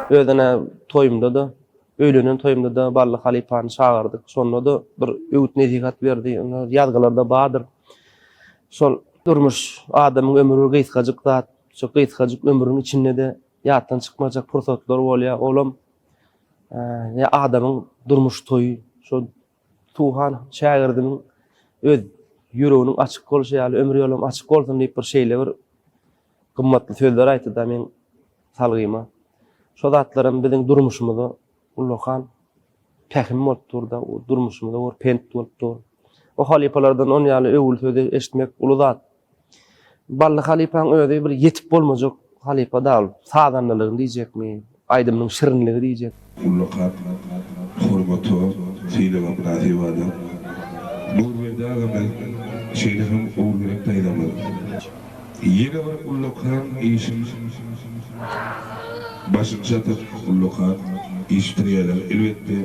Özüne toýumda-da, öýlenen toýumda-da Bally halypany çagyrdyk. Şonda-da bir öwüt-nesihat berdi. Ýazgylarda bardyr. Şol durmuş, adamyň ömri gysgajyk zat. Şo gysgajyk ömrüň içinde-de ýatdan çykmajak pursatlar bolýar. Olam adamyň durmuş toýy. Şo Suhan şägirdimiň öz ýüreginiň açyk bolşy ýaly ömür ýolum açyk bolsun diýip bir şeýle bir gymmatly sözler aýtdy-da meň salgyma. Şo zatlaram biziň durmuşymyza ullakan pähim bolup dur-da, durmuşymyza bir pent bolup dur. O halypalardan on ýaly öwgüli sözi eşitmek uly zat. Bally halypaň özi bir ýetip bolmajak halypa dal. Sazandalygyny diýjekmi, aýdymynyň şirinligi diýjek. Ullakan hormata, sylaga mynasyp adam. Nurberdi agamyz, şeýle hem Ogulgerek daýzamyz. Ýene bir ullakan işiň başyny çatyp, ullakan iş bitirýärler. Elbetde,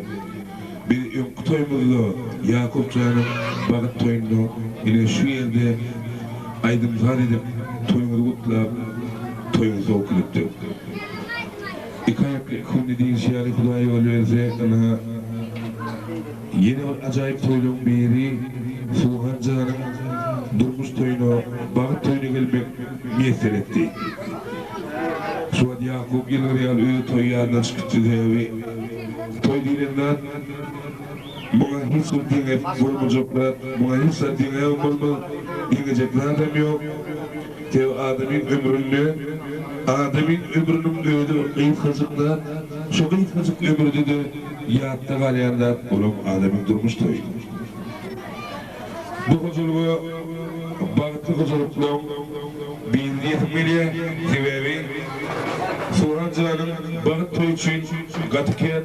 biz öňki toýumyzda, Ýakup janyň bagyt toýunda ine şu ýerde aýdym-saz edip, toýuňyzy gutlap, toýuňyzy sowup gidipdik. Iki aýakly iki günde diýlişi ýaly, Hudaý ýol berse, ynha, ýene bir ajaýyp toýlaryň biri Suhan janyň durmuş toýuna, bagyt toýuna gelmek miýesser etdi. Şu wagt Ýakup ýylgyr ýaly özi toý ýadyndan çykypdy, sebäbi toý diýlen zat muňa hiç bir deňep bolmajak zat, muňa hiç zat deňäbem bolmaz, deňejek zadam ýok. Sebäbi adamyň ömründe, adamyň ömrüniň özi bir gysgajyk zat, şo gysgajyk ömürde-de ýatda galýan zat olam adamyň durmuş toýy. Bu hojalyga bagtly hojalyklaň biri diýesim gelýär. Sebäbi Suhan janyň bagyt toýy üçin gaty kän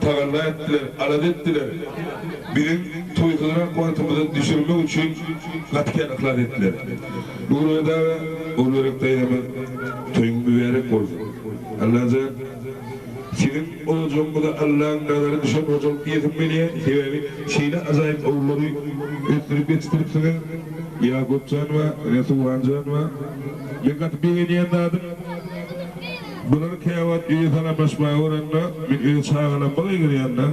tagalla etdiler, alada etdiler. Biziň toýsuzrak wagtymyzy düşürmek üçin gaty kän yhlas etdiler. Nurberdi aga, Ogulgerek daýzamyz toýuň mübärek bolsun. Allajan siziň ojagyňyza Allaň nazary düşen hojalyk diýesim gelýär. Sebäbi şeýle ajaýyp ogullary ösdürip ýetişdiripsiňiz. Ýakup jan bar, ine Suhan jan bar. Men gaty begenýän zadym, bular käwagt öýe salamlaşmaga baranda, men öz çagalamma gygyrýan-da,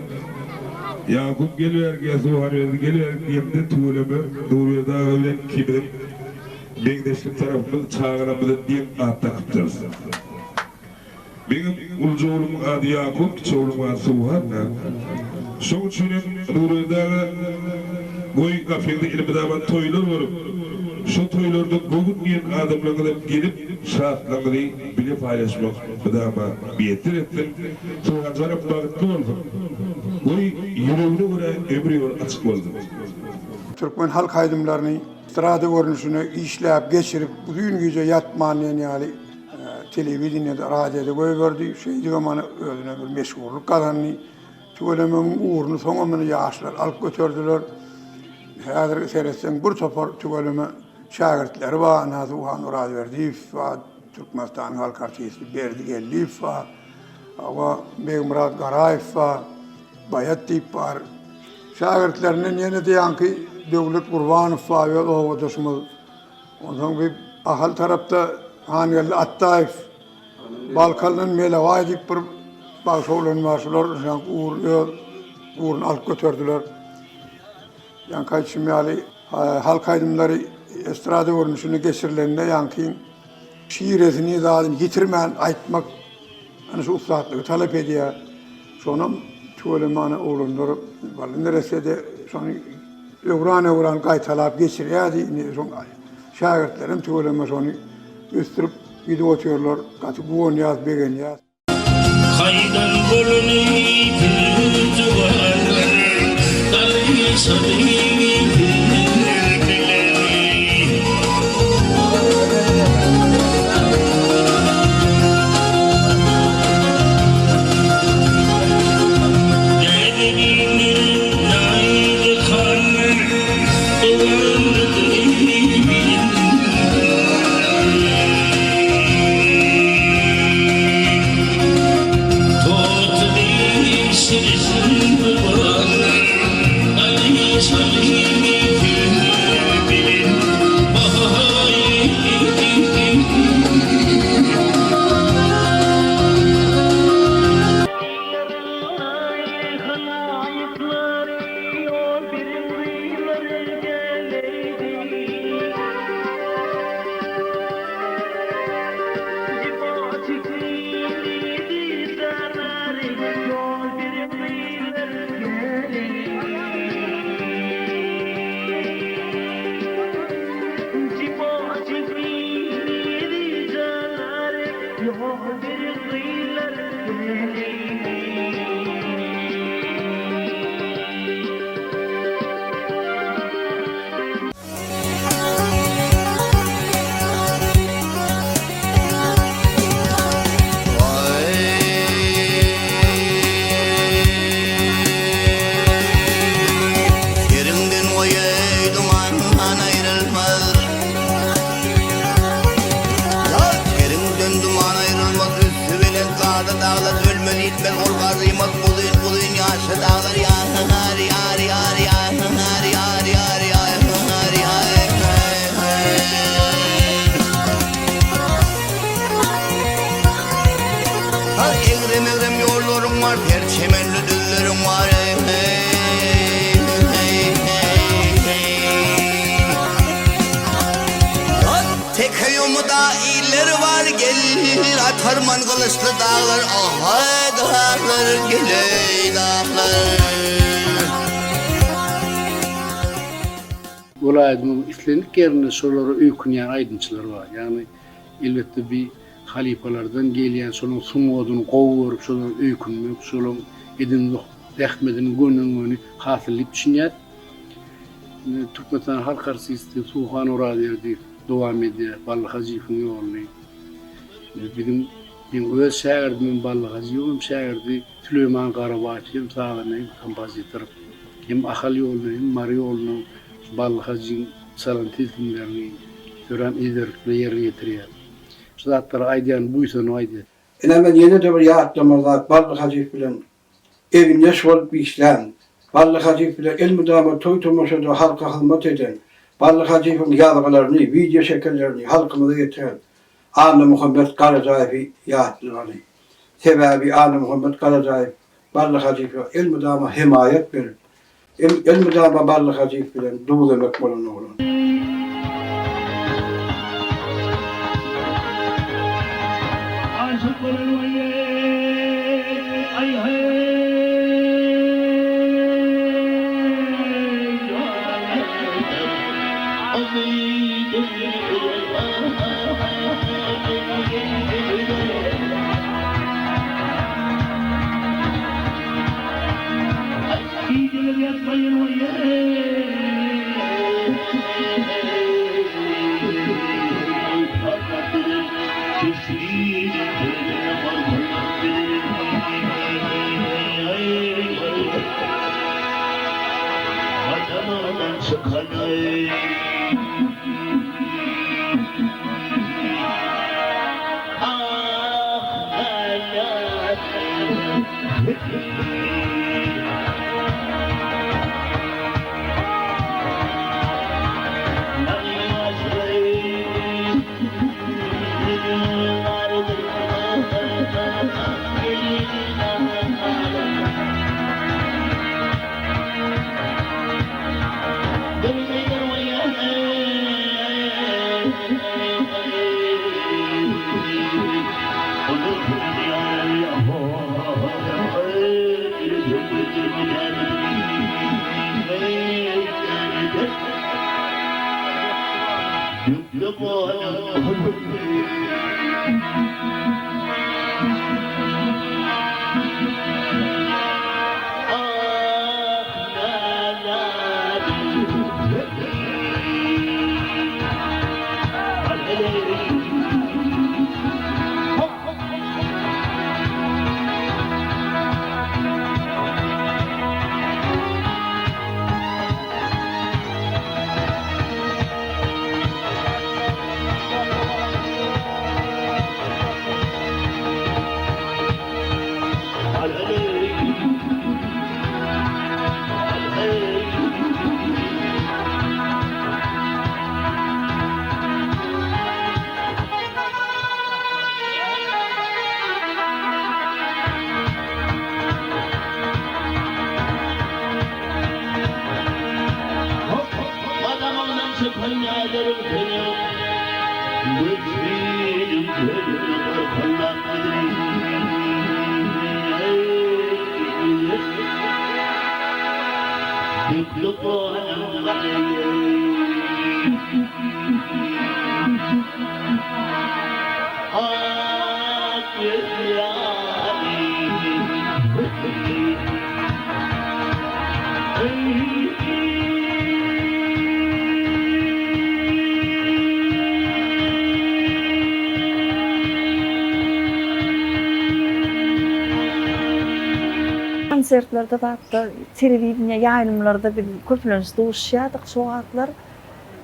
Ýakup gel bärik ýa Suhanberdi gel bärik diýemde tüweleme Nurberdi aga bilen ikimiziň meňzeşlik tarapymyz çagalarymyza deň at dakypdyrys. Meňem uluja oglumyň ady Ýakup, kiçi oglumyň ady Suhan-da. Şoň üçinem Nurberdi aga goý gapyňda elmydama toýlar bolup, şo toýlarda göwün diýen adamlaryňyzam gelip şatlygyňyzy bile paýlaşmak mydama miýesser etsin. Suhanjanam bagtly bolsun. Goý ýüregine görä ömür ýoly açyk bolsun. Türkmen halk aýdymlaryny estrada görnüşine işläp, geçirip, uzyn gije ýatman diýen ýaly telewideniýede, radioda goýberdi. Şeýdibem ana özüne bir meşhurlyk gazandy. Tüwelemegiň ugruny soňam ine ýaşlar alyp göterdiler. Häzir seretseň bir topar tüweleme şägirtleri bar. Ynha Suhan Orazberdiýew bar, Türkmenistanyň halk artisti Berdi Geldiýew bar. Hawa, Begmyrat Garaýew bar, Baýat diýip bar. Şägirtlerinden ýene-de ýaňky Döwlet Gurbanow bar, öz obadaşymyz. Onsoň bir Ahal tarapda Hangeldi Atdaýew, Balkandan Melebaý diýip bir bagşy oglan bar, şular ýaňky ugur öz ugruny alyp göterdiler. Ýaňky aýdyşym ýaly, halk aýdymlary estrada görnüşinde geçirilende ýaňky şiresini, zadyny ýitirmän aýtmak ana şu ussatlygy talap edýär. Şonam tüweleme ana oglanlar Bally neresse-de şony öwran-öwran gaýtalap geçirýärdi. Indi şoň şägirtlerem tüweleme şony ösdürip gidip otyrlar. Gaty guwanýas, begenýäs. Haýdan goluny juwanlar, Galyşaly Ýol beriň gyzlar geleyini. Ýeriňden goýaý duman aýrylmaz. Ýeriňden duman aýrylmaz üsti belent garly daglar ölmez ýitmez ol garrymaz uzyn uzyn ýaşly daglar ýar ýar ýar ýar ýar ýar ýar ýar ýar Egrem-egrem ýollaryň bar, ter çemenli düzleriň bar, Teke ýomuda iller bar, gel, atarman gylyçly daglar, ahaý, daglar, geleý, daglar. Welaýatyň islendik ýerinde şolara öýkünýän aýdymçylar bar. Ýagny, elbetde, bi halypalardan gelýän şolaň sungatyny gowy görüp, şolara öýkünmek, şolaň eden zähmediniň gönden-göni hasyly diýip düşünýäs. Indi Türkmenistanyň halk artisti Suhan Orazberdiýew dowam edýär Bally Hajyýewiň ýoluny. Indi biziň meň öz şägirdimem Bally Hajyýewiň hem şägirdi Süleýman Garabaýew hem sazanda hem kompozitor. Hem Ahal ýoluna hem Mary ýoluna Bally Hajyň çalan tilsimlerini örän ezberlik bilen ýerine ýetirýär. Şu zatlary aýdýan buýsanyp aýdýar. Ine men ýene-de bir ýatlamaly zat Bally Hajyýew bilen egindeş bolup işlän, Bally Hajyýew bilen elmydama toý-tomaşada halka hyzmat eden, Bally Hajyýewiň ýazgylaryny, wideo şekillerini halkymyza ýetiren Annamuhammet Garajaýewi ýatlamaly. Sebäbi Annamuhammet Garajaýew Bally Hajyýewe elmydama hemaýat berip, elmydama Bally Hajyýew bilen duz-emek bolan oglan. Aşyk bolan waý-eý, aý-heý. Gijeler ýatmaýyn Konsertlerde zatda, telewideniýe ýaýlymlarda biz köplenç duşýardyk şo wagtlar.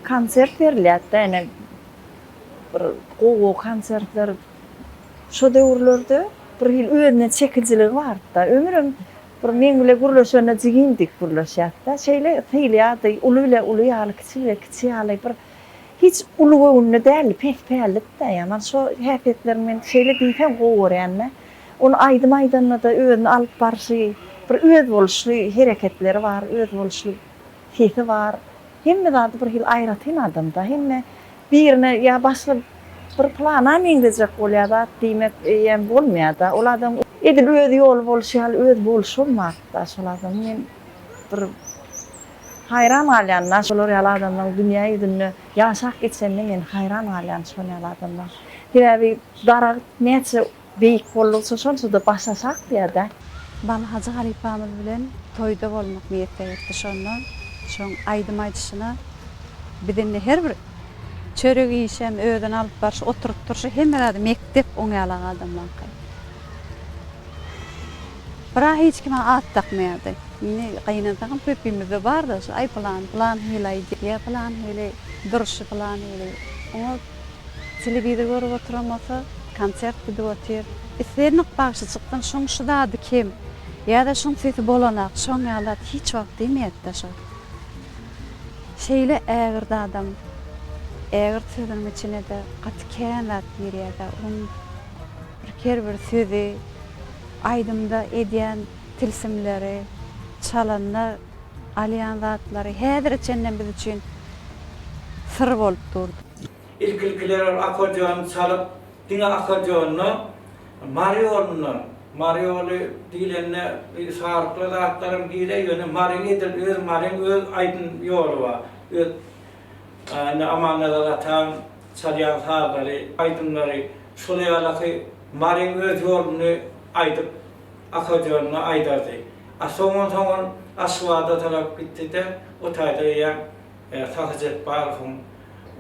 Konsert berilýärdi-de ene bir gowy-gowy konsertler. Şo döwürlerde bir hili özüne çekijiligi bardy-da. Ömürem bir meň bile gürleşende jigim diýip gürleşýärdi-de. Şeýle sylaýardy, uly bile uly ýaly, kiçi bile kiçi ýaly bir hiç uly göwünli däldi, pespällidi-de. Ýaman şo häsiýetlerini men şeýle diýseň gowy görýän-de. Ony aýdym aýdanda-da özüni alyp barşy, bir özboluşly hereketleri bar, özboluşly sesi bar. Hemme zady bir hili aýratyn adamda. Hemme birine ýa başga bir plana meňzejek bolýar zat diýmek eýýäm bolmaýar-da. Ol adam edil öz ýoly bolşy ýaly öz bolşam bar-da şol adamyň. Men bir haýran galýan-da şolar ýaly adamlaryň dünýä ýüzünde ýaşap geçenine men haýran galýan şol ýaly adamlar. Sebäbi daragt näçe Beýik boldugyça şonça-da baş aşak diýýär-dä. Bally Hajy halypamyz bilen toýda bolmak miýesser etdi şonda. Şoň aýdym aýdyşyna biz indi her bir çörek iýişem, özüni alyp barşy, oturyp turşy hemme zady mekdep oň ýalak adamlaňky. Bira hiç kime at dakmaýardy. Indi gynansagam köpimizde bar-da şu aý pylan, pylan hili aýdýar, pylan hili durşy pylan hili. Oňa Telewizor görüp oturan bolsa, konsert gidip otyr. Islendik bagşy çyksyn, şoň şu zady kem, ýa-da şoň sesi bolanak, şoň ýaly zat hiç wagt diýmeýärdi-de şo. Şeýle ägirt adam. Ägirt sözüniň içine-de gaty kän zat girýär-de. Onuň bir her bir sözi, aýdymda edýän tilsimleri, çalanda alýan zatlary häzire çenlem biz üçin syr bolup dur. Ilki-ilkiler ol akkordeony çalyp, diňe akkordeonda Mary ýolundan, Mary ýoly diýlende bir sarykly zatlaram girýär, ýöne Maryň edil öz Maryň öz aýdym ýoly bar. Öz indi Amannazar ataň çalýan sazlary, aýdymlary şol ýalaky Maryň öz ýoluny aýdyp akkordeonda aýdardy. A soňan-soň ol Aşgabada tarap gitdi-de, o taýda eýýäm Sahy Jepbarowyň,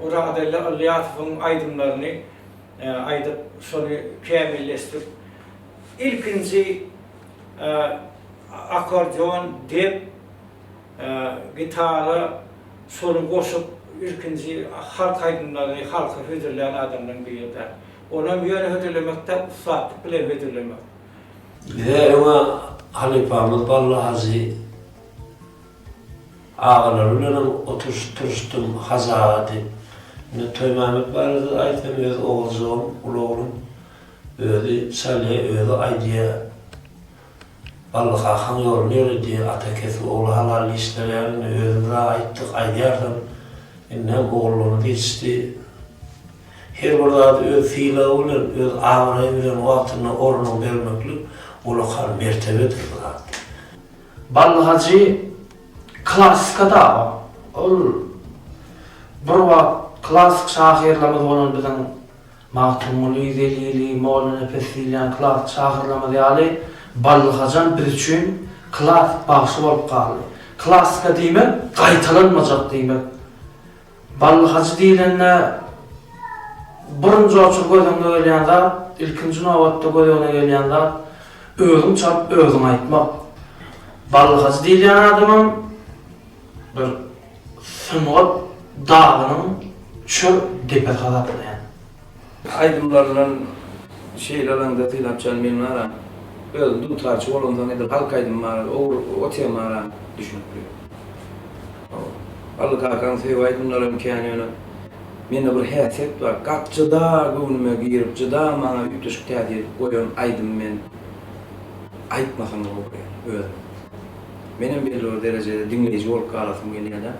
Orazgeldi Ylýasowyň aýdymlaryny aýdyp, şony kämilleşdirip, ilkinji akkordeon, dep, gitara şony goşup, ilkinji halk aýdymlaryny halka hödürlän adamlaryň biri-de. Onam ýöne hödürlemek däl, ussatlyk bilen hödürlemek. Bize öňe halypamyz Bally hajy Agalary bilenem oturyşyp-turuşdym, Hajy aga diýip. Indi Toýmämmet barada-da aýtsam, öz oguljygym, uly oglum. Özi çalýar, özi aýdýar. Bally kakaň ýoluny ýöredýär, ata kesbi ogla halal işler ýaly indi özümiz-ä aýtdyk, aýdýarysam. Indem ogullygymyz ýetişdi. Her bir zady öz sylagy bilen, öz abraýy bilen wagtynda ornuny bermeklik ullakan mertebedir bu zat. Bally Hajy klassyka daba. Ol bir wagt klassyk şahyrlarymyz bolan biziň Magtymguly, Zelili, Mollanepes diýilýän klassyk şahyrlarymyz ýaly Bally Hajam biz üçin klassyk bagşy bolup galdy. Klassyka diýmek gaýtalanmajak diýmek. Bally Hajy diýlende birinji oçur göz öňüne gelýän zat, ilkinji nobatda göz öňüne gelýän zat özüň çalyp özüň aýtmak. Bally Hajy diýilýän adamam bir sungat dagynyň çür depesi hasaplaýan. Aýdymlaryndan şeýle alaňda Sylapjan men bara özüm dutarçy bolamsoň edil halk aýdymy barada o tema ara düşünipli. Bally kakaň söýgi aýdymlaram kän ýöne mende bir häsiýet bar gaty jyda göwnüme girip jyda maňa üýtgeşik täsir edip goýan aýdymy men aýtmasam gowy görýän özüm. Menem belli bir derejede diňleýji bolup galasym gelýärde.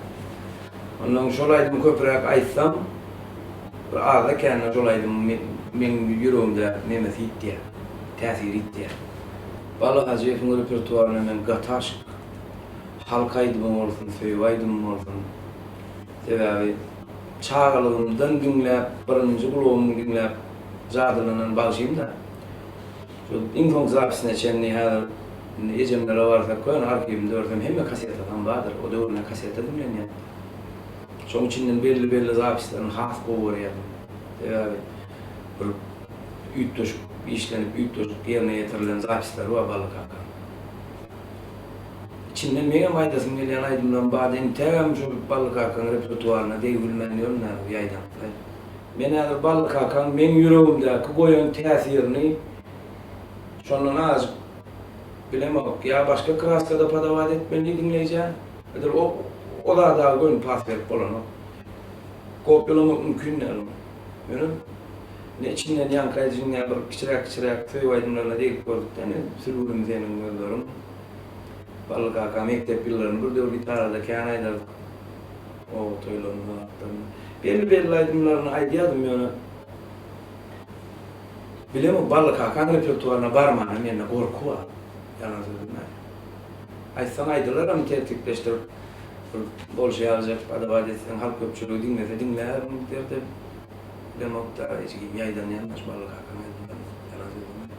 Ondan şol aýdymy köpüräk aýtsam Bir azda-kände şol aýdymyň meň ýüregimde nemesi ýitýär, täsiri ýitýär. Bally Hajyýewiň repertuaryna men gaty aşyk. Halk aýdymy bolsun, söýgi aýdymy bolsun. Sebäbi çagalygymdan diňläp, birinji gulagym diňläp jadylanan bagşym-da. Şu iň soňky zapisine çenli häzir indi ejemlere barsak köne arhiwimde görsem hemme kasetasam bardyr. O döwürler kaseta diňlenýärdi. Şoň içinden belli-belli zapislerini has gowy görýärdim. Sebäbi bir üýtgeşik işlenip, üýtgeşik ýerine ýetirilen zapisleri bar Bally kakaň. Içinden meňem aýdasym gelýän aýdymlarym bardy. Intägem şu Bally kakaň repertuaryna degibilmän ýörün häzir ýaýdansaý. Men häzir Bally kakaň meň ýüregimdäki goýan täsirini şondan azajyk bilemok. Ýa başga kraskada podawat etmeli diňleýjä. Edil o o zada göni pas berip bolanok. Kopýalamak mümkin däl ony. Ýöne ine içinden ýaňky aýdyşyň ýaly bir kiçiräk-kiçiräk söýgi aýdymlaryna degip gördük-dä ine Sülgünim seniň gözleriň. Bally kaka mekdep ýyllarynda bir döwür gitarada kän aýdardyk. Oba toýlarynda zatlarynda. Belli-belli aýdymlaryny aýdýardym ýöne bilemok Bally kakaň repertuaryna barmana mende gorky bar. Ýalan sözlemäýin. Aýtsaň aýdylaram tertipleşdirip bir bolşy ýalyjak adabat etseň halk köpçüligi diňlese diňlär derde bilemokda ejigim ýaýdanýan şu Bally kakaň aýdymlaryny ýalan sözlemäýin.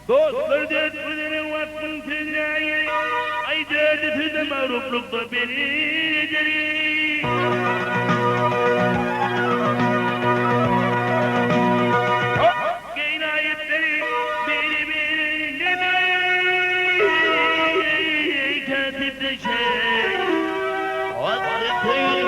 Dostlar dert üzere waspyn sözläýi, Aý derdi söze magruplykda berederi. Geýnaýyp beri, beri beri neme Kätip düşek, Asly söýgi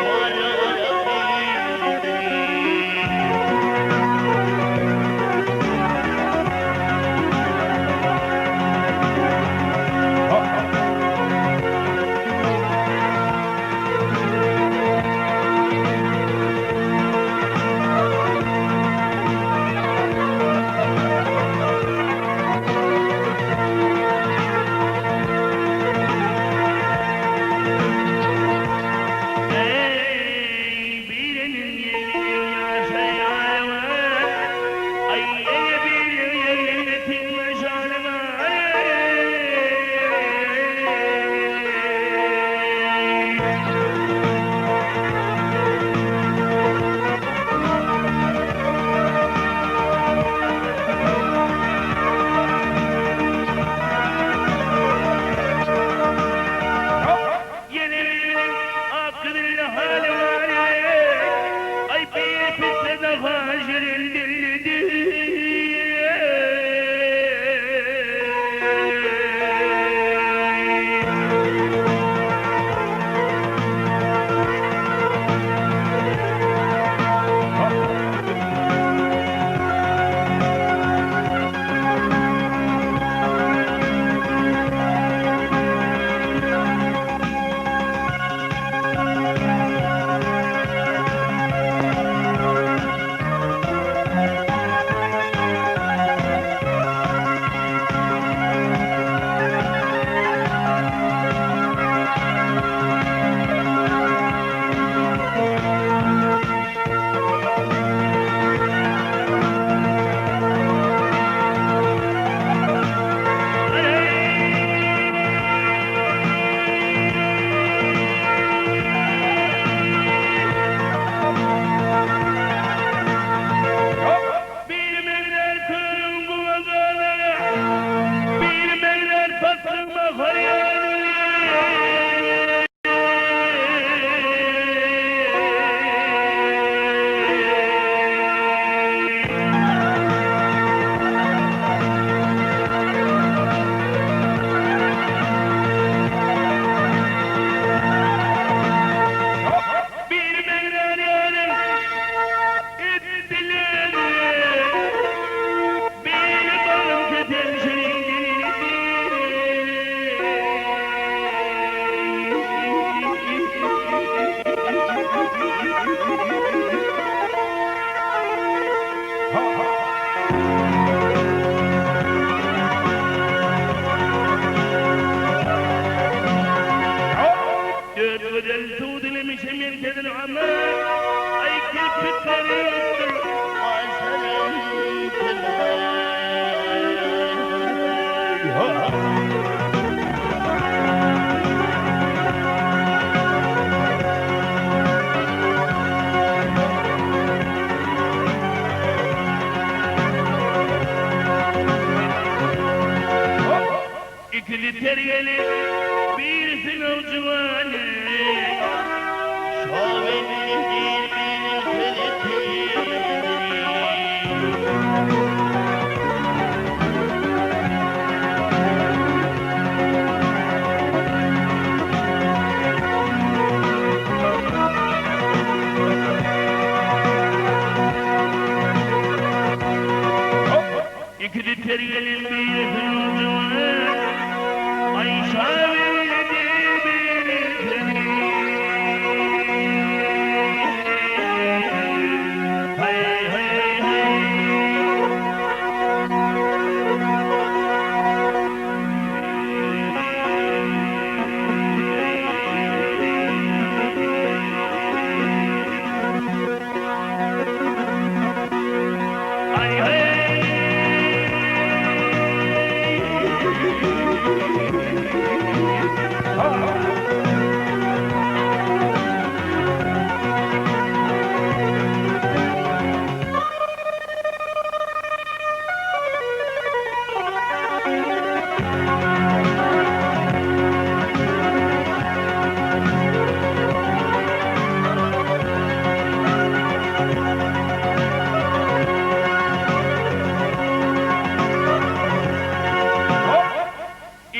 İkisi tergeli, birisi nowjuwany. Şa belli değil Ikisi ter gelin birisi nowjuwan Aý şa belli seni Haý haý haý.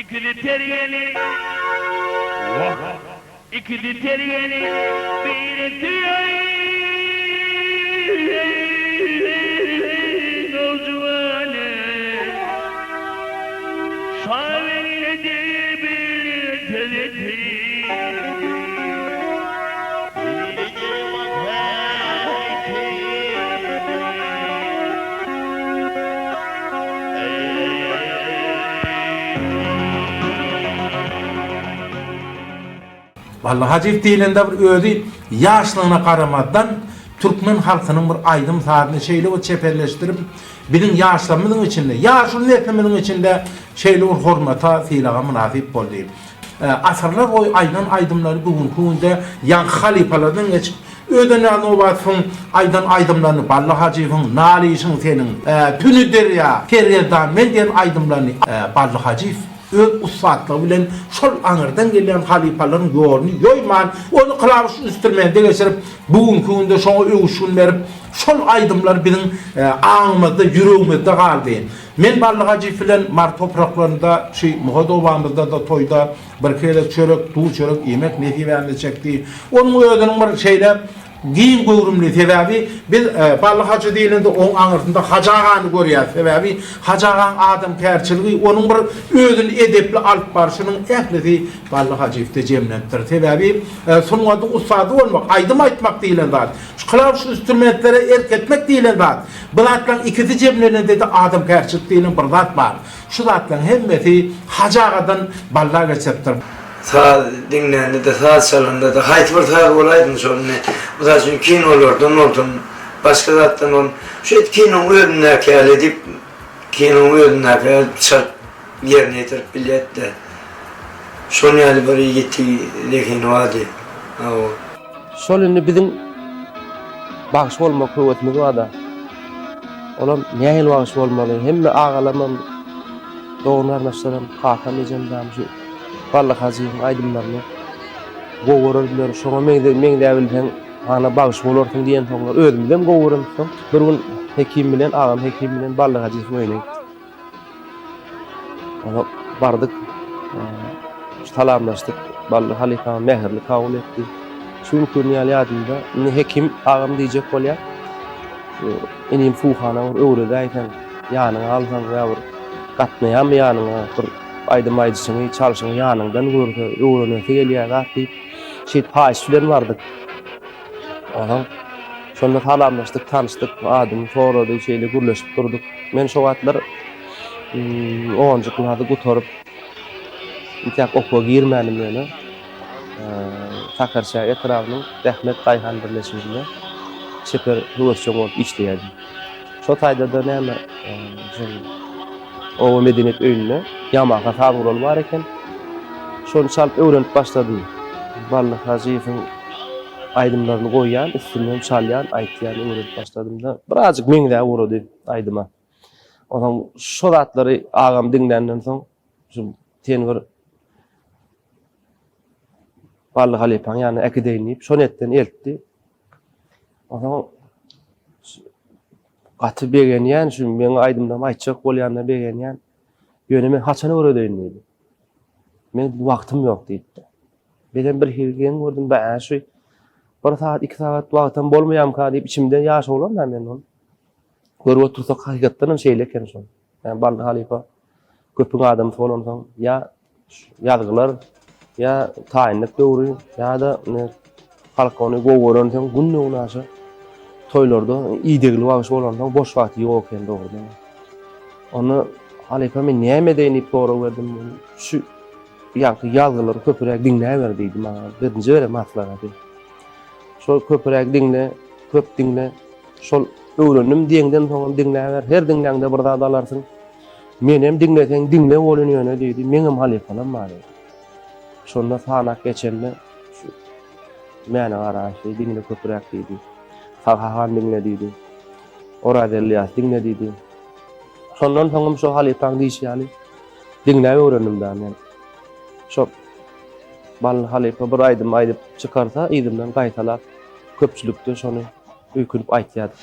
Ikisi ter gelin, wah, ikisi ter gelin, birisi nowjuwany. Şa belledi bir Bally Hajyýew diýlende bir özi ýaşlygyna garamazdan türkmen halkynyň bir aýdym-sazyny şeýle bir çeperleşdirip biziň ýaşlarymyzyň içinde, ýaşuly neslimiziň içinde şeýle bir hormata, sylaga mynasyp boldy. Asyrlar boýy aýdan aýdymlary bu günki günde ýaňky halypalardan geçip, Ödenýaz Nobatowyň aýdan aýdymlaryny, Bally Hajyýewiň Nalyşyň seniň, Tüni derýa, Sergezdan men diýen aýdymlaryny Bally Hajyýew öz ussatlygy bilen şol aňyrdan gelýän halypalaryň ýoluny ýoýman, ony klawiş instrumente geçirip, bu günki günde şoňa öwüşgin berip, şol aýdymlar biziň aňymyzda, ýüregimizde galdy. Men Bally Hajyýew bilen Mary topraklarynda, şu Muhat obamyzda-da toýda birki gezek çörek, duz-çörek iýmek nesibämize çekdi. Onuň özüniň bir şeýle giň göwrümli, sebäbi biz Bally Hajy diýlende oň aňyrsynda Hajy agany görýäris. Sebäbi Hajy agaň adamkärçiligi, onuň bir özüni edepli alyp barşynyň ählisi Bally Hajyýewde jemlenipdir. Sebäbi sungatyň ussady bolmak, aýdym aýtmak diýlen zat, şu klawiş instrumentlere erk etmek diýlen zat, Bu zatlaryň ikisi jemlenende-de adamkärçilik diýlen bir zat bar. Şu zatlaryň hemmesi Hajy agadan Balla geçiripdir. Saz diňlände-de, saz çalanda-da, haýsy bir saz bolaýsyn şol indi, mysal üçin, kinolardan bolsun, başga zatdan bolsun, şu et kinoň özündäki ýaly edip, kinoň özündäki ýaly çalyp ýerine ýetirip bilýärdi-de. Şon ýaly bir ýiti zehini bardy. Hawa. Şol indi biziň bagşy bolmak höwesimiz barda. Olam nähili bagşy bolmaly? Hemme agalarymam, dogan-garyndaşlarym, kakam, ejem dam şu Bally Hajyýewiň aýdymlaryny gowy görerdiler. Şoňa meňzäbilseň, hana bagşy bolarsyň diýensoňlar, özümizem gowy görensoň, bir gün Hekim bilen, agam Hekim bilen Bally Hajyýewiň öýüne gitdik. Ona bardyk, salamlaşdyk. Bally halypam mähirli kabul etdi. Şu günki gün ýaly ýadymda. Indi Hekim agam diýjek bolýar. Inim Suhana bir öwredäýseň, ýanyňa alsaň ýa bir gatnaýarmy ýanyňa, bir aýdym aýdyşyňy, çalşyňy ýanyňdan görse, öwrenesi gelýär zat diýip, şeýdip haýyş bilen bardyk. Onsoň şonda salamlaşdyk, tanyşdyk, adymy sorady, şeýle gürleşip durduk. Men şo wagtlar onunjy klasy gutaryp, entäk okuwa girmändim ýöne. Sakarçäge etrabynyň Zähmet daýhan birleşiginde çeper höwesjeň bolup işleýärdim. Şo taýda-da näme, şol oba medeniýet öýünde Ýamaha saz guraly bar eken. Şony çalyp öwrenip başladym. Bally Hajyýewiň aýdymlaryny goýýan, üstünden çalýan, aýtýan, öwrenip başladym-da, birazjyk meňzäp ugrady aýdyma. Onsoň şo zatlary agam diňländen soň, şu. Seni bir Bally halypaň ýanyna äkideýin diýip, şo netden eltdi. Onsoň gaty begenýän, şu meň aýdymlarymy aýtjak bolýanyna begenýän. Ýöne men haçan öwredeýin diýdi. Men wagtym ýok diýipdi. Menem bir hili geň gördüm, bä şu bir sagat, iki sagat wagtam bolmaýamyka diýip içimden ýaş oglan-da men ol. Görüp otursak hakykatdan hem şeýle eken şol. Ýa Bally halypa köpüň adamsy bolansoň ýa ýazgylar ýa taýynlyk döwri ýa-da halk ony gowy görensoň günde-günaşa toýlarda idegli bagşy bolansoň boş wagty ýok eken dogrudan. Onda halypa men näme edeýin diýip sorag berdim. Şu ýaňky ýazgylary köpüräk diňläber diýdi maňa. Birinji beren maslahaty. Şol köpüräk diňle, köp diňle. Şol öwrendim diýeňden soňam diňläber. Her diňläňde bir zat alarsyň. Menem diňleseň diňle bolun ýöne diýdi. Meňem halypalam bar diýdi. Şonda sanap geçende şu Mäne Garaýewi diňle köpüräk diýdi. Sahy han diňle diýdi. Oraz Elýas diňle diýdi. Şondan soňam şo halypaň diýşi ýaly diňläp öwrendim da men. Şo Bally halypa bir aýdym aýdyp çykarsa yzymdan gaýtalap köpçülikde şony öýkünip aýtýardy.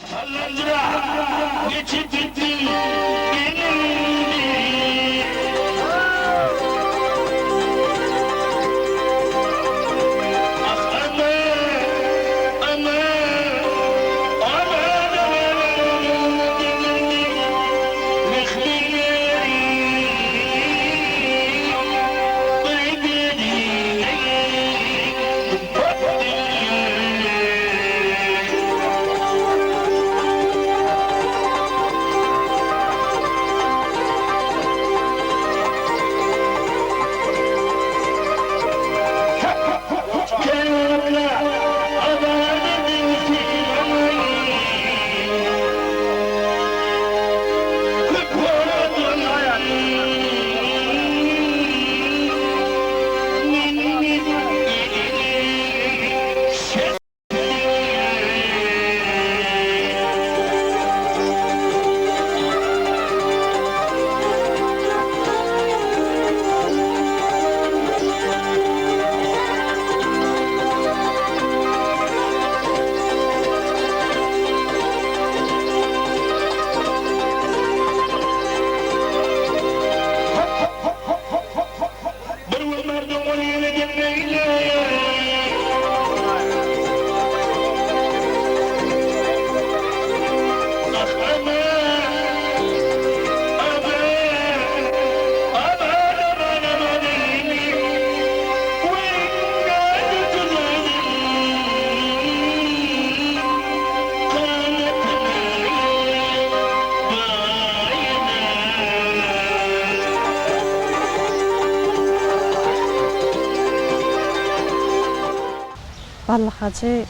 Bally hajy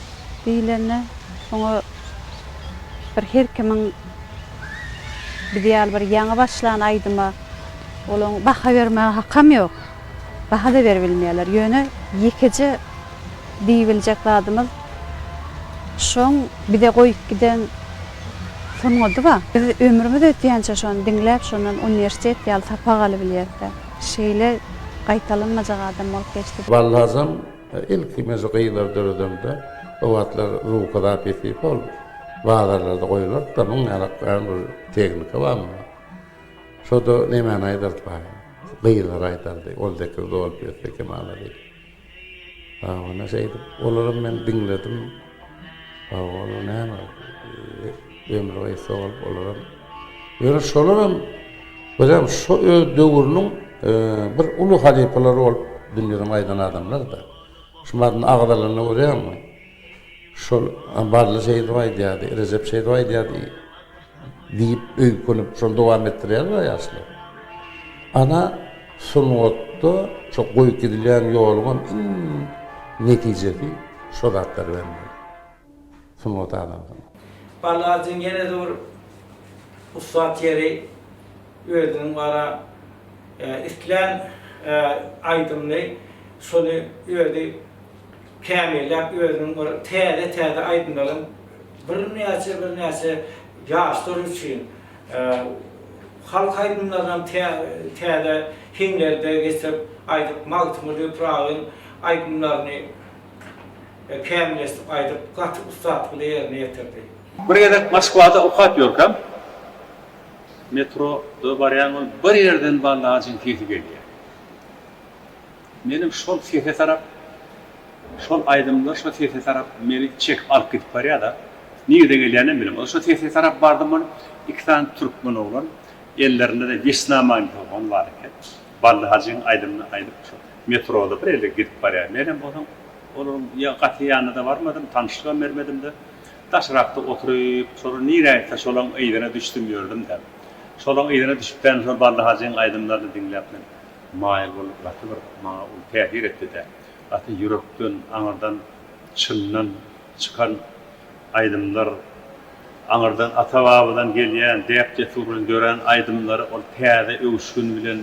diýlende oňa bir her kimiň biz ýaly bir ýaňy başlan aýdyma olaň baha bermäge hakam ýok. Baha-da beribilmeýärler. Ýöne ýekeje diýibiljek zadymyz şoň bize goýup giden sungaty bar. Biz ömrümiz ötýänçä şony diňläp, şondan uniwersitet ýaly sapak alybilýäris-dä. Şeýle gaýtalanmajak adam bolup geçdi. Bally hajam ilki men şu gyzlary döredemde, o wagtlar zwuka zapisi ol bazarlarda goýulardy-da, muň ýalak bir tehnika bar munda. Şo-da nemäni aýdardy baý, gyzlar aýdardy, ol zekiz dolup ýetse kemala diýip. Hawa, şeýdip, olaram men diňledim. Hawa, olar näme, ömri gysga bolup, olaram. Ýöne şolaram birem şo öz döwrüniň bir uly halypalary bolup dünýeden gaýdan adamlar-da. Şu madyny agzalanda görýäňmi? Şol Bally şeýdip aýdýardy, Rejep şeýdip aýdýardy diýip öýkünip, şony dowam etdirýärler ýaşlar. Ana, sungatda şo goýup gidilýän ýoluňam iň netijesi şo zatlar bermeli. Sungat adamsyna. Bally hajyň ýene-de bir ussat ýeri özüniň bara islän aýdymyny şony özi kämilläp özüniň bir täze-täze aýdymlaryň birnäçe-birnäçe ýaşlar üçin. Halk aýdymlarynam täze heňlerde geçirip aýdyp, Magtymguly Pyragyň aýdymlaryny kämilleşdirip aýdyp, gaty ussatlyk bilen ýerine ýetirdi. Bir gezek Moskwada okap ýörkäm, metroda barýan bolup, bir ýerden Bally Hajyň sesi gelýär. Menem şol sese tarap, şol aýdymlar şo sese tarap meni çekip alyp gidip barýar-da. Nireden gelýäninem bilemok. Şo sese tarap bardym ol iki sany türkmen oglan, ellerinde-de Wesna magnitofony bar eken. Bally Hajyň aýdymyny aýdyp şo metroda bir ýerde gidip barýar. Menem bolsam olaryň ýa gaty ýanyna-da barmadym, tanyşlygam bermedim-de. Daşrakda oturyp, şolar nirä gitse şolaň yzyna düşdüm ýördüm-de. Şolaň yzyna düşüpdänim şol Bally Hajyň aýdymlaryny diňläp men maýyl bolup gaty bir maňa uly täsir etdi-de. Gaty ýürekden, aňyrdan, çyndan çykan aýdymlar, aňyrdan ata-babadan gelýän däp-dessur bilen dörän aýdymlary ol täze öwüşgin bilen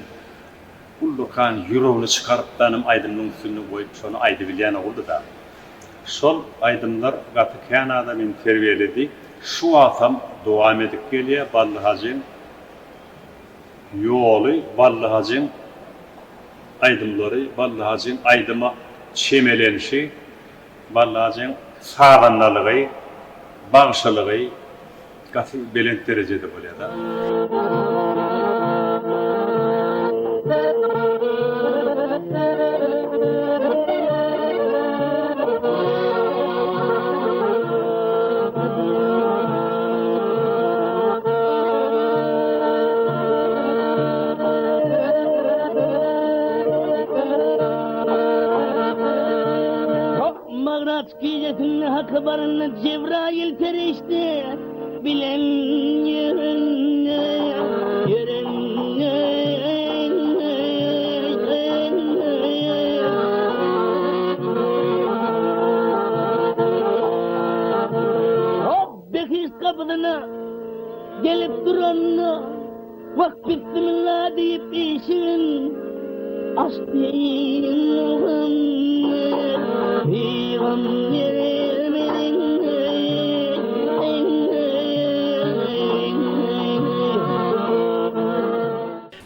ullakan ýüregini çykarypdanam aýdymyň üstünde goýup şony aýdybilýän oguldy-da. Şol aýdymlar gaty kän adamyny terbiýeledi. Şu wagtam dowam edip gelýär Bally Hajyň ýoly, Bally Hajyň aýdymlary, Bally Hajyň aýdyma çemelenişi, Bally Hajyň sazandalygy, bagşylygy gaty belent derejede bolýar-da. Magraç gijesinde Haka baranda Jebraýyl perişde bilen ýörende, ýörende. Hop, behişt gapysyna gelip duranda Wah bismillah diýip işigin açdy Muhammet pygamberimiziň.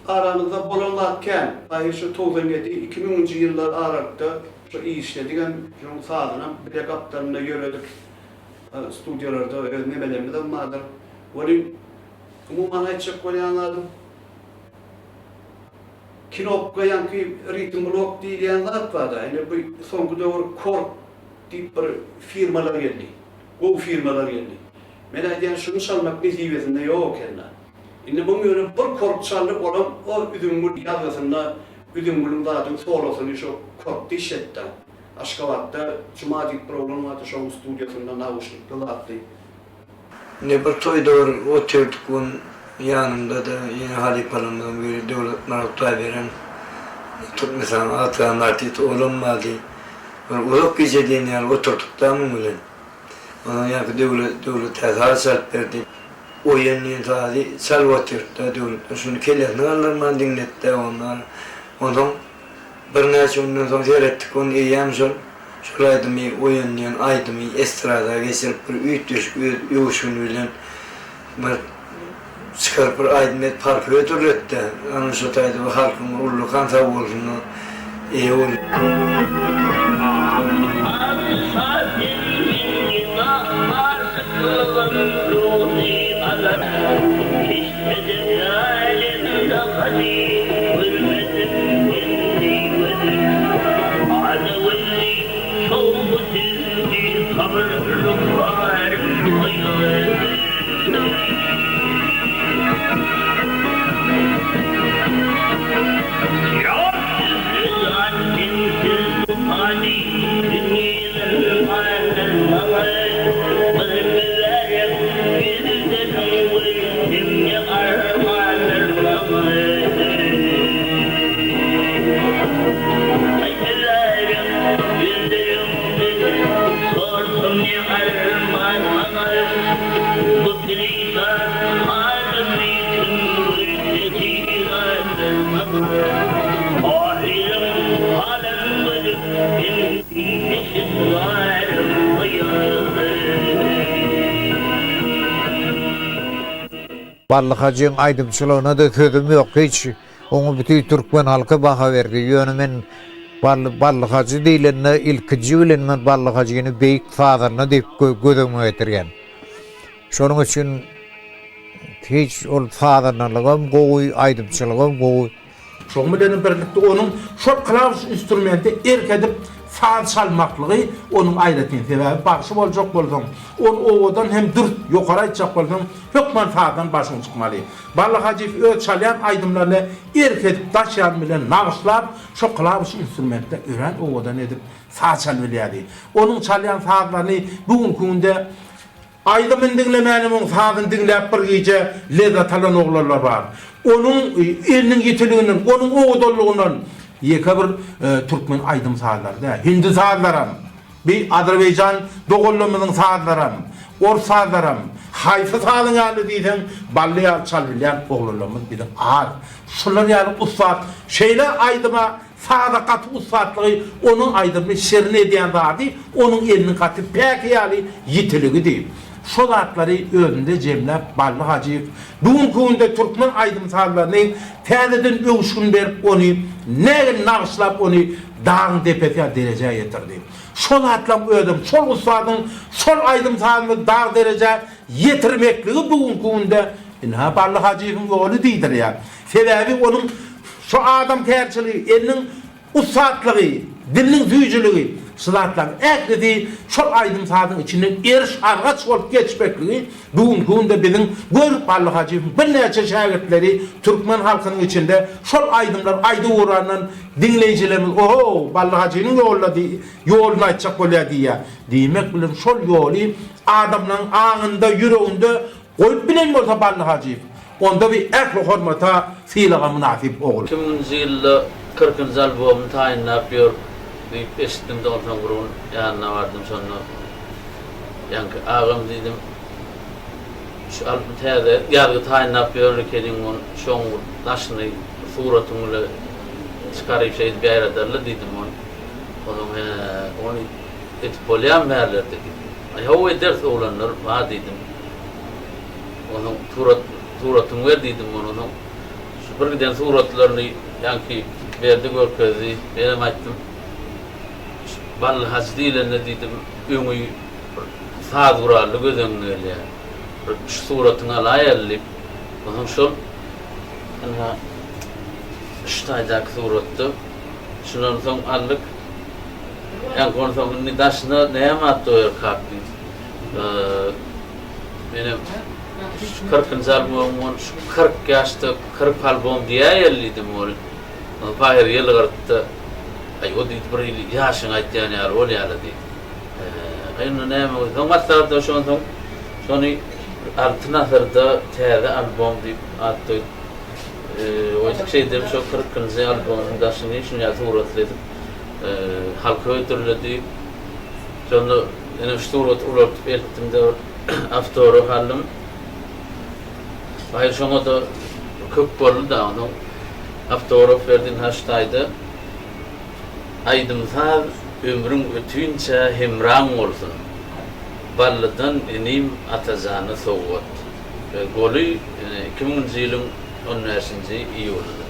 Aramyzda bolan zat kän. Aý şu 97, 2000-nji ýyllar aralykda şu işledigem, şonuň sazynam bile gapdalynda ýöredik. Studiýalarda öz nemelerimizem bardyr. Welin Umuman aýtjak bolýan zadym, knopka ýaňky ritm blok diýilýän zat barda, indi bu soňky döwür Korg diýip bir firmalar geldi. Gowy firmalar geldi. Men aýdýan şuny çalmak nesibesinde ýok ekenda. Indi muň ýöne bir Korg çaldy olam o Üzümgül ýazgysynda Üzümgülüň zadyň solosyny şo Korgda işletdi. Aşgabatda Juma diýip bir oglan bardy şoň studiýasynda nauşnikli zatdy. Indi bir toýda bir otyrdyk gün ýanymda-da ýene halypalarymyzyň biri Döwletmyrat Hudaýberen Türkmenistanyň at gazanan artisti olam bardy. Bir uzak gije diýen ýaly otyrdyk-da muň bilen. Onsoň ýaňky Döwlet Döwlet-ä saz çalyp berdi. Oýan diýen sazy çalyp otyrdy-da Döwlet. Şuny kellesini galdyrman diňletdi-ä ondan. Onsoň Birnäçe günden soň seretdik, ony eýýäm şol şol aýdymy, Oýan diýen aýdymy estrada geçirip bir üýtgeşik öz öwüşgini bilen bir çykaryp bir aýdym edip halka hödürletdi. Ana şo taýda bir halkyň bir ullakan sag bolsunyna eýe boldy. Bally Hajyň aýdymçylygyna-da sözüm ýok hiç. Oňa bütin türkmen halky baha berdi. Ýöne men Bally Bally Hajy diýlende ilkinji bilen men Bally Hajyny beýik sazanda diýip göz öňüme getirýän. Şonuň üçin hiç ol sazandalygam gowy, aýdymçylygam gowy. Şonuň bilenem birlikde onuň şol klawiş instrumente erk edip saz çalmaklygy onuň aýratyn sebäbi bagşy boljak bolsaň, ony owadan hem dürs ýokary aýtjak bolsaň hökman sazdan başyň çykmaly. Bally Hajyýew öz çalýan aýdymlaryny erk edip daş ýany bilen nagyşlap şo klawiş instrumentde örän owadan edip saz çalybilýärdi. Onuň çalýan sazlaryny bu günki günde Aýdymyny diňlemänem oň sazyny diňläp bir gije lezzat alan oglanlar bar. Onuň eliniň ýitiliginden, onuň owadanlygyndan ýeke bir türkmen aýdym-sazlary däl, hindi sazlaram, bi azerbaýjan doganlarymyzyň sazlaram, ors sazlaram, haýsy sazyň ýaly diýseň, bally ýaly çalybilýän oglanlarymyz biziň az. Şular ýaly ussat şeýle aýdyma Saza gaty ussatlygy onuň aýdymyny şirin edýän zady onuň eliniň gaty päki ýaly ýitiligidi. Şo zatlary özünde jemläp Bally Hajyýew bu günki günde türkmen aýdym-sazlaryny täzeden öwüşgin berip ony nägile nagyşlap ony dagyň depesi ýaly derejä ýetirdi. Şo zatlaryň özem şol ussadyň şol aýdym-sazyny dag derejä ýetirmekligi bu günki günde ynha Bally Hajyýewiň ýoly diýdirýär. Sebäbi onuň şu adamkärçiligi, eliniň ussatlygy, diliniň süýjüligi, şu zatlaryň ählisi şol aýdym-sazyň içinden eriş-argaç bolup geçmekligi bu günki günde biziň gör Bally Hajyýewiň birnäçe şägirtleri türkmen halkynyň içinde şol aýdymlary aýdyp ugrandan diňleýjilerimiz oho, Bally Hajynyň ýoluna ýoluny aýtjak bolýar diýýär. Diýmek bilen şol ýoly adamlaryň aňynda, ýüreginde Goýup bilen bolsa Bally Hajyýew, onda bi ähli hormata, sylaga mynasyp ogul. Müňünji ýylda kyrkynjy albomyny taýynlap ýör diýip eşitdim-de onsoň bir gün ýanyna bardym şonda ýaňky agam diýdim şu albom täze ýazgy taýynlap ýör ekeniň ony şoň bir daşyny bir suratyň bile çykaryp şeýdip ýaýradaly diýdim ony onsoň hä ony edip bolýamy bärlerde diýdi aý hawa ederis oglanlar bar diýdim. Onuň surat suratyňy ber diýdim onuň şu bir giden suratlaryny ýaňky berdi görkezdi. Menem aýtdym. Şu Bally hajy diýlende diýdim öňi bir saz gurally göz öňüňe gelýär. Bir şu suratyňy alaýaly diýip. Onsoň şol ynha şu taýdaky suratda şundan soň aldyk. Ýaňky onsoň indi daşyna näme at goýarkak diýip. Menem şu kyrkynjy albomym ol şu 40 ýaşda 40 albom diýäýeli diýdim ol. Ol pahyr ýylgyrtdy. Aý o diýdi bir hili ýaşyňy aýtýan ýaly bolýala diýdi. Aý onda näme bolsa soň maslahatlaşansoň onsoň şony Altyn asyrda täze albom diýip at goýup goýduk. Şeýdip şo kyrkynjy albomyň daşyny şuny ýaly suratly edip halka hödürledi. Şonda ine şu suraty ulaltyp eltdim-de bir awtograf aldym. Aý şoňa-da köp boldy-da onsoň awtograf berdi ynha şu taýda. Aýdym-saz ömrüň ötünçä hemraň bolsun. Ballydan inim Atajana sowgat. Goly ine 2000-nji ýylyň on bäşinji iýulynda.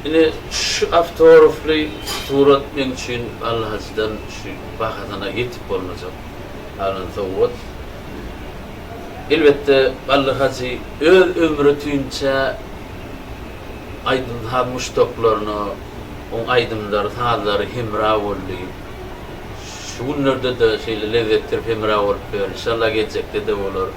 Ine şu awtografly surat meň üçin Bally Hajydan şu bahasyna ýetip bolmajak alan sowgat. Elbetde Bally Hajy öz ömri tünçä aýdym-saz muşdaklaryna oň aýdymlary, sazlary hemra boldy. Şu günlerde-de şeýle lezzet berip hemra bolup ýör. Inşallah geljekde-de bolar.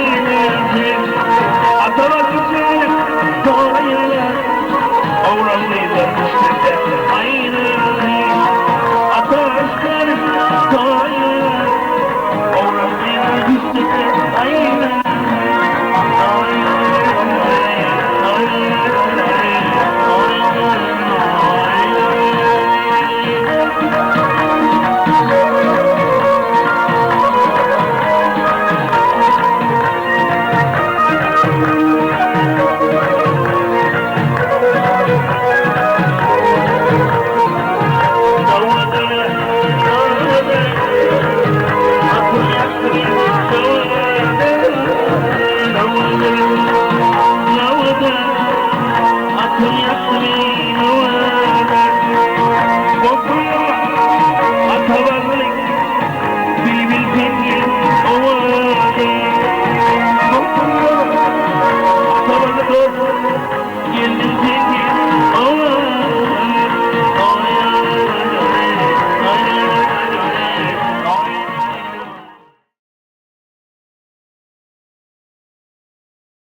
Eýlensin.